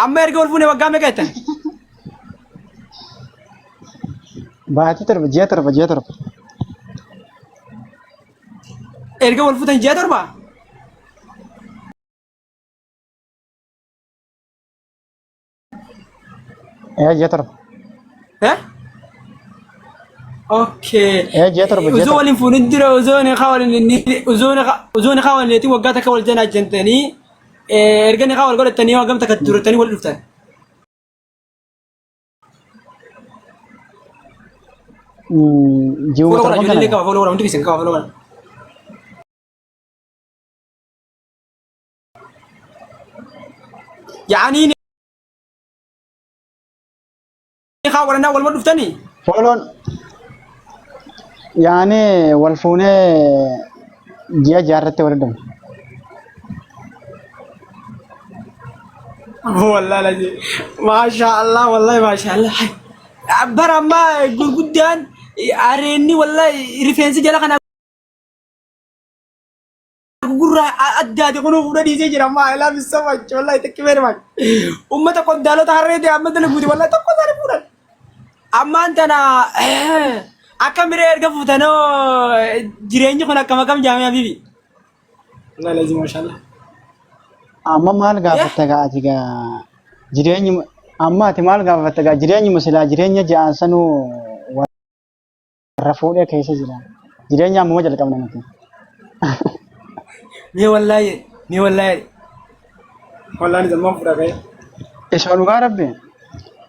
Amma erga wal fuune waggaa meeqa jettan? Baatii 7, ji'a 7, ji'a 7. Erga wal fuutan ji'a 7? Ee, ji'a 7. Eh? Okay. Ee, ji'a 7, ji'a Osoo 7. waliin fuudhin dura osoo niqaa waliin osoo niqaa osoo niqaa waliin neetiin waggaa takka wal janaajjantanii erga niqaa wal godhatanii waggaa takka turtanii wal dhuftan. Ji'uma Follow godhaa torban ijoollee kana illee qaba follow godhaa hundi keessan qaba follow godhaa. Yaa'anii niqaa godhannaa waluma dhuftanii. Fooloon yaani wal fuunee ji'a jaarratti wal dhufne. Wallahi lazi. Maasha Allah wallahi maasha Allah. Bara ammaa gurguddaan areenni wallahi rifeensi jala kana gurgurraa addaati kunuu fuudha dhiisee jira ammaa I love you so much wallahi thank you very much. Ummata qondaalota harree ta'e amma dalaguuti wallahi tokko isaanii fuudhan. Ammaan tana akka miree erga fuutanoo jireenyi kun akkam akkam jaamee habibi. Wallahi lazim mashallah. Amma maal gaafatta gaa ati gaa jireenyi amma ati maal gaafatta gaa jireenyuma silaa jireenya ja'aan sanuu warra fuudhee keessa jira. Jireenya ammuma jalqabna nuti. Mee wallahi mee wallahi. Wallahi zamman fuudha ka'e. Isa dhugaa rabbi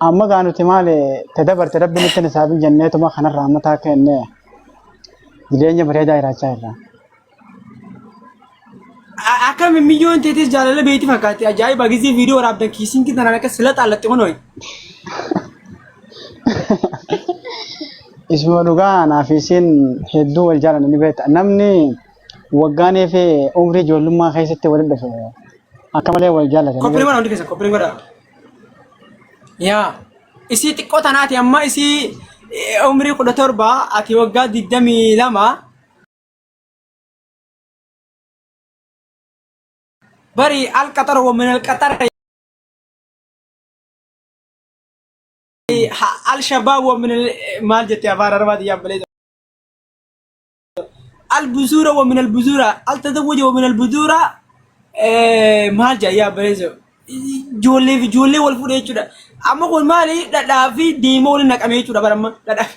amma gaa nuti maal te dabarte rabbi nutti hin hisaabin jenneetuma kanarraa amma taakka jennee jireenya bareedaa jiraachaa jirra. Akka mimiyyoon teetis jaalala beeyti fakkaatti ajaa'iba gizee viidiyoo waraabdan kiisiin tanaan akka sila xaallatte kunoo. Isuma dhugaa anaa fi isiin hedduu wal jaalanna ni beekta. Namni waggaanii fi umrii ijoollummaa keessatti walitti dhufe akka malee wal jaallata ni Koppii beekta. godha hundi keessan koppii godha. Yaa isii xiqqoo tanaati amma isii umrii 17 ati waggaa 22 bari al qaxara wa min al qaxara al shabaab wa min al maal jette afaan arabaati yaa balee al buzuura wa min al buzuura al tazawwaja wa min al buzuura maal jaa yaa balee ijoollee fi ijoollee wal fuudhe jechuudha amma kun maali dhadhaa fi diimaa waliin naqamee jechuudha bara amma dhadhaa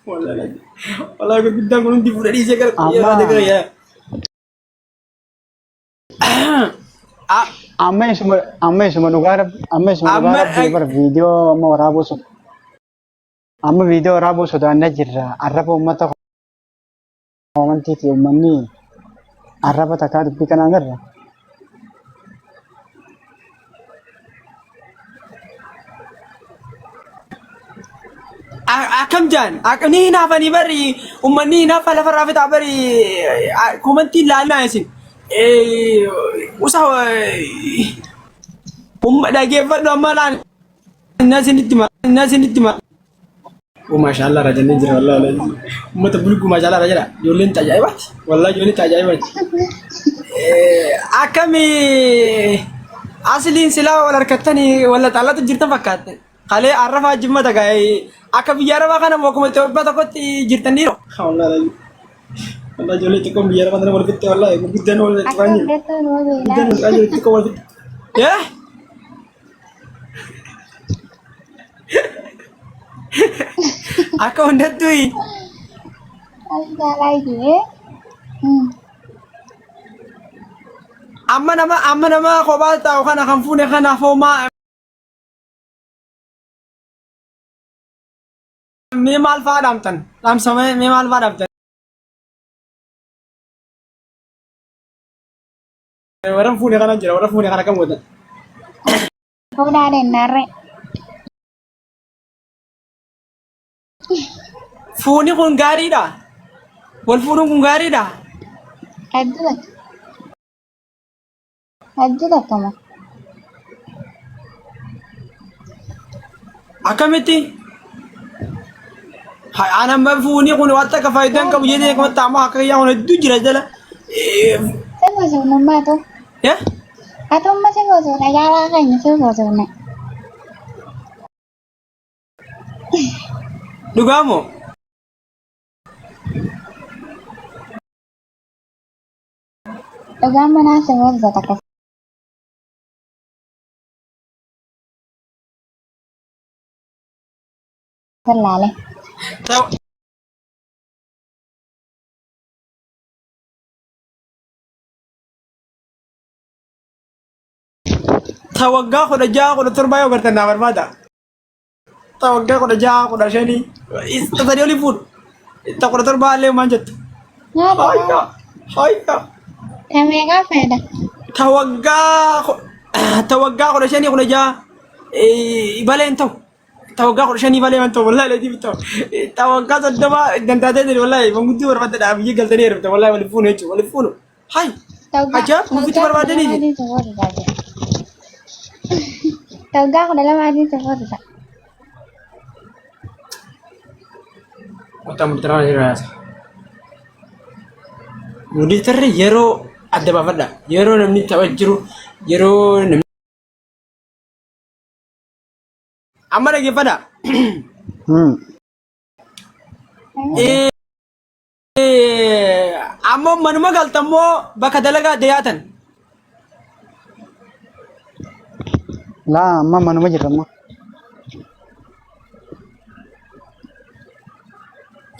Wallahi wallahi gurguddaan kun hundi fuudha dhiisee gara Amma yeroo gara yaa. amma isuma dhugaa rabbi amma isuma dhugaa Amma rabbi bar viidiyoo amma waraabuu soda amma viidiyoo waraabuu sodaannee jirra arraba uummata amantiiti uummanni arraba takkaa dubbii kanaan garra. Akkam jaan ni hinaafanii bari uummanni hinaafa lafarraa fixaa bari komantiin laalnaa isin usa dhageeffadhu amma laal na isinitti ma Oh, maashaallah rajannee jira wallahi ummata bulgu maashaallah rajana ijoolleen tajaa'ibaati wallahi ijoolleen tajaa'ibaati. Akkami asliin silaa wal harkattanii wal xaallatu jirtan fakkaatte kalee arrafaa jimma tagaa akka biyya arabaa kana akkuma Itoophiyaa tokkotti jirtan dhiiroo. Wallahi wallahi ijoollee xiqqoon biyya arabaa tana wal fixxe wallahi gurguddaan wal Akka xifaan jiru. hundattuu numa Gurguddaan beelaa. wal xifaan jiru xiqqoo wal fixxe. Eh? Akka hundattuu Algaalaa jee. amma nama kophaa taa'u kana kan fuune kanaaf homaa mee maal fa'aa dhaamtan? Dhaamsa mee maal fa'aa dhaamtan? Warra fuune kana jira warra fuune kana kam gootan? Fuudhaa dennaarree. Fuuni kun gaariidha. Wal fuudhuun kun gaariidha. Hedduu takka. Hedduu takka moo? Akkamitti? Ani amma fuuni kun waan takka faayidaa hin qabu jedhee akkamatti amma akka kiyyaa kun hedduu jira jala. Sirba suunummaa ta'u. Eh? Atumma si gosoodha jaalaa keenya si gosoodha. Dhugaa moo? Dhugaan manaa si gosoota takka laale. Ta waggaa 16 17 yoo gartan naa barbaada. Ta waggaa 16 15 ta sadii olii fuudhu. Ta 17 illee maal jettu? Nyaata. Hayya hayya. Ta meeqaa fayyada? Ta waggaa 15 16 baleen ta'u. Ta waggaa 15 malee waan ta'u wallahi latiif ta'u. Ta waggaa 30 dantaatee jiru wallahi manguddoo barbaadadha biyya galtanii heerumta wallahi waliif fuunu jechuudha waliif fuunu. Hay ajaa'ib nufitti barbaadanii fi. Ta waggaa 12tiin si fuusisa. Wanta murtaraa jira yaasa. Murtarri yeroo adda baafadha. Yeroo namni tapha jiru yeroo namni Amma dhaggeeffadha. Ammoo manuma galtammoo bakka dalagaa dhiyaatan. Laa amma manuma jirra amma.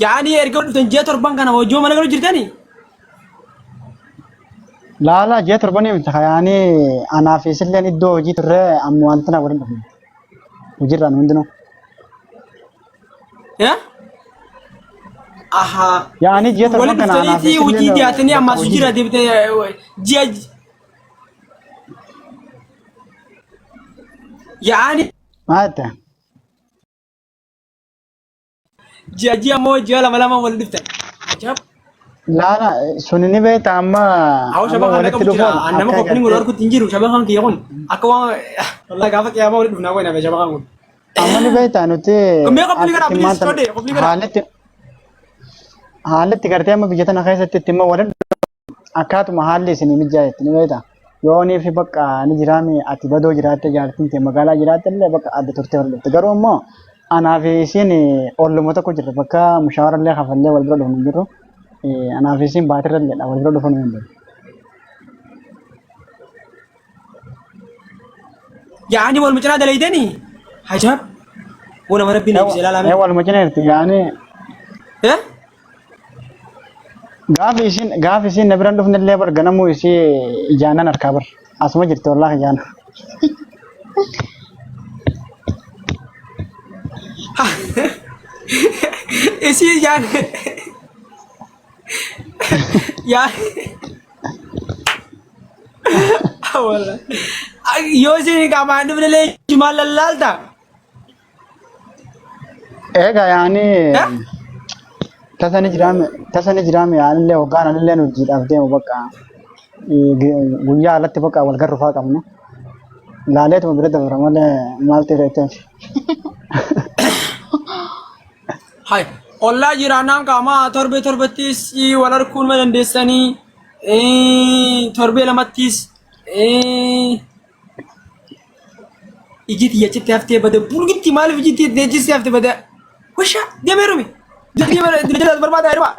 Yaa'anii erga dhuftan ji'a torban kana hojii mana galu jirtanii? Laala ji'a torbanii miti yaani anaa fi isilleen iddoo hojii turre amma wanta na waliin dhufne. Hojiirraan hundinuu. Yaa? Ahaa. Yaani ji'a torban Waliin kana anaa fi dhuftaniitii hojii isilleen dhiyaatanii bakka ammaas hojii hojiirraa jirra. deebitee ji'a yaa'anii Maal jette? Ji'a ji'a moo ji'a lama lama wal dhuftan. Ajaa'ib. Laala suni ni beekta amma Awwa amma shabakaan walitti akka jira. dhufuun Nama akka koppini wal gartee argutti hin jiru. Shabakaan kiyya kun akka waan wallahi gaafa qiyaamaa walitti dhufnaa wayna shabakaan kun. Amma ni beekta nuti Mee qophii akka gara itti please maanta sodee qophii gara. haalli haalli itti gartee amma biyya tana keessatti itti immoo walitti akkaatuma haalli isinii mijaa'etti ni beekta. Yoo ni fi bakka ni jiraami ati badoo jiraatte jaartiin tee magaalaa jiraatte illee bakka adda turtee hordofte. Garuu immoo anaa fi isiin olluma tokko jirra bakka mushaawara illee kafallee wal bira dhufnu hin jirru. Anaa fi isiin baatirra illee wal bira dhufuu hin dandeenyu. Yaa'anii wal mucinaa dalaydanii? Ajaa'ib. Waan rabbiin eebbise ilaalaa. Waluma cina jirti yaani Eh? Gaafi isiin na biraan dhufne illee bar ganamuu isii ijaanan harkaa bar. Asuma jirti wallaahi ijaana. Isii ijaan yaa wallahi yoo isiin qaamaan dhufne illee ijumaan lallaalta. Egaa yaani tasa ni jiraame tasa ni jiraame yaanillee hoggaan anillee hojiidhaaf deemu bakka guyyaa alatti bakka wal garru faa qabnu. Laaleetuma bira dabra malee maal ta'e ta'e. Hai, ollaa jiraannaan qaamaa torbee torbettis wal arguu ma dandeessanii torbee lamattis Iji tiyya achitti haftee bada bulgitti maaliif iji tiyya achitti haftee bada washa deemee rume. Deemee barbaada heeruma.